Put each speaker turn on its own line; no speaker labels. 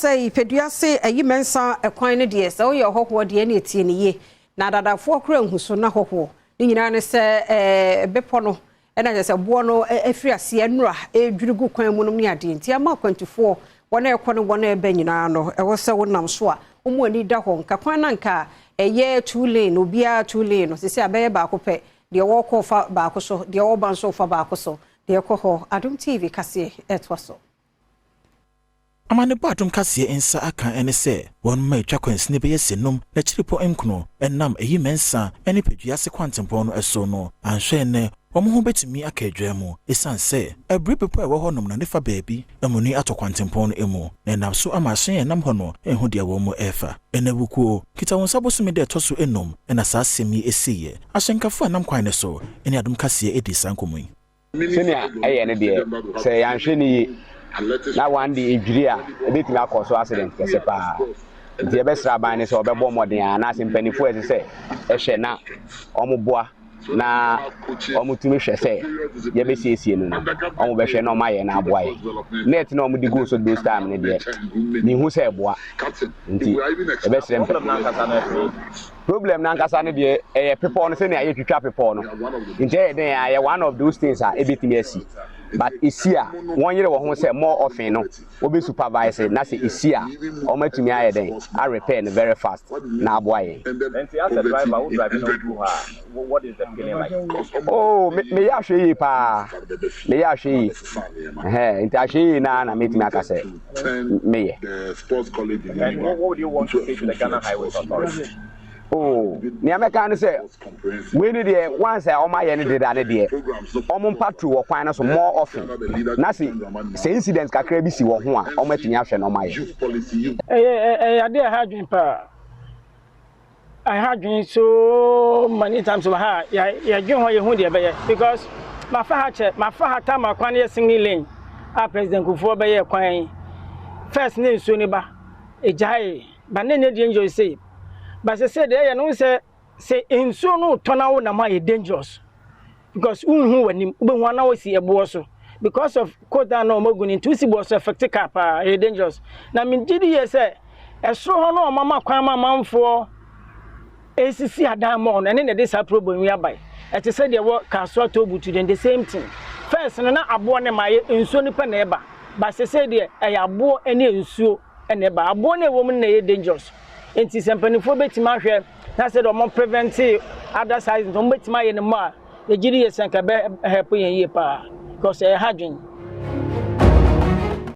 Sɛ Peduase Ayi Mensah ɛkwan no deɛ, sɛ woyɛ ɔhɔhoɔ deɛ, ne ɛtie ne yie na adadafoɔ kora nhu so na hɔhoɔ ne nyinaa ne sɛ bepɔ no ɛna kyerɛ sɛ boɔ no afiri aseɛ nnura ɛdwiri gu kwan mu nom ne adeɛ, nti ama akwantufoɔ wɔn a ɛkɔ ne wɔn a ɛbɛ nyinaa no, ɛwɔ sɛ wonam so a, wɔn ani da hɔ. Nka kwan na nka ɛyɛ two lane, obiara two lane no, sisi abɛyɛ baako pɛ. Deɛ wɔrekɔ fa baako so, deɛ wɔreba nso fa baako so. Deɛ ɛkɔ hɔ, Adom TV kaseɛ ɛtoa so.
Amanebɔ Adom Kaseɛ nsa aka ne sɛ wɔn mma atwa kwansini bɛyɛ sɛ 5 na kyiripɔ 9 ɛnam Ayi Mɛnsa ne Peduase kwantempɔn no so no anhwɛ nnɛ wɔn ho bɛtumi aka adwa mu, ɛsiane sɛ abiri bepɔ a ɛwɔ hɔnom no ne fa baabi amuni atɔ kwantempɔn no mu na ɛnam so ama ahyɛn a ɛnam hɔ no ɛnhu deɛ wɔn mu ɛrefa. Ɛna wukuo kita wɔn nsa bosome deɛ ɛtɔ so 5 ɛna saa asɛm yi ɛsiiɛ. Ahyɛnkafo a ɛnam kwan no so ne Adom Kaseɛ ɛdi saa nkɔmmɔ yi.
Sɛnea ɛyɛ no deɛ, sɛ yɛanhwɛ no yie na one de edwiri a, ebɛtumi akɔ so accident kɛse paa. Nti yɛbɛsrɛ aban no sɛ ɔbɛbɔ mmɔden a anaasɛ mpanimfoɔ a ɛsɛ sɛ ɛhwɛ na ɔmo na ɔmo tumi hwɛ sɛ yɛbɛsiesie no, ɔmo bɛhwɛ na ɔmo ayɛ na aboa yɛ. Net na ɔmo de go so those time no deɛ, mehu sɛ ɛboa, nti yɛbɛsrɛ mpɛ. Problem nankasa no deɛ, ɛyɛ pepɔ no, sɛnea yɛtwitwa pepɔ no, nti ɛyɛ den ayɛ one of those things a ebɛtumi asi. But esi a, wɔn yere wɔn ho sɛ more often no wɔbɛ supervise, na sɛ esi a, wɔn atumi ayɛ den a repair no very fast na aboa yɛn.
Nti as a driver wo drive no do hɔ a, what is the feeling like?
Oh, me meyɛ ahwɛ yie paa, meyɛ ahwɛ yie ɛhɛn, nti ahwɛ yie naa na metumi aka sɛ meyɛ.
And what would you want to say to the Ghana Highways Authority?
Oh, nea mɛka ne sɛ wei ne deɛ, once a ɔmo ayɛ ne deda ne deɛ, ɔmo mpatrol wɔ kwan no so more often, na sɛ incident kakra bi si wɔ ho a, ɔmo atumi ahwɛ na ɔmo ayɛ.
Ɛyɛ adeɛ a ɛha adwene paa, ɛha adwene so many times wɔ ha a yɛdwen hɔ, yɛhu deɛ ɛbɛyɛ, because mafa ha kyɛ, mafa ha tam kwan yɛ single lane a President Kufuor bɛyɛ kwan first ne nsuo ne ba egyae ba ne nyɛ dangerous sei, but sɛ deɛ ɛyɛ no sɛ nsuo no tɔ na wo nam a, yɛ dangerous because wonhu w'anim, wobɛhu ana wosi ɛboɔ so because of coat a na ɔmo agu ne, nti wosi boɔ so, affect car paa, ɛyɛ dangerous. Na megye di yɛ sɛ ɛsoro hɔ no, ɔmo ama kwan ma amanfoɔ esisi adan mɔ no, ɛne na ɛde saa problem yi aba. Ɛte sɛ deɛ wɔ Kasoa Tollbooth then the same thing. First no, na aboɔ ne ma yɛ nsuo nipa na ɛba, but sɛ deɛ ɛyɛ aboɔ ne nsuo ɛna ɛba, aboɔ no ɛwɔ mu no na ɛyɛ dangerous. Nti sɛ mpanimfoɔ bɛtumi ahwɛ na sɛ deɛ ɔmo prevent other size, ɔmo bɛtumi ayɛ no mu a, yɛgye di yɛ sɛ nka bɛ help yɛn yie paa because ɛyɛ ha dwen.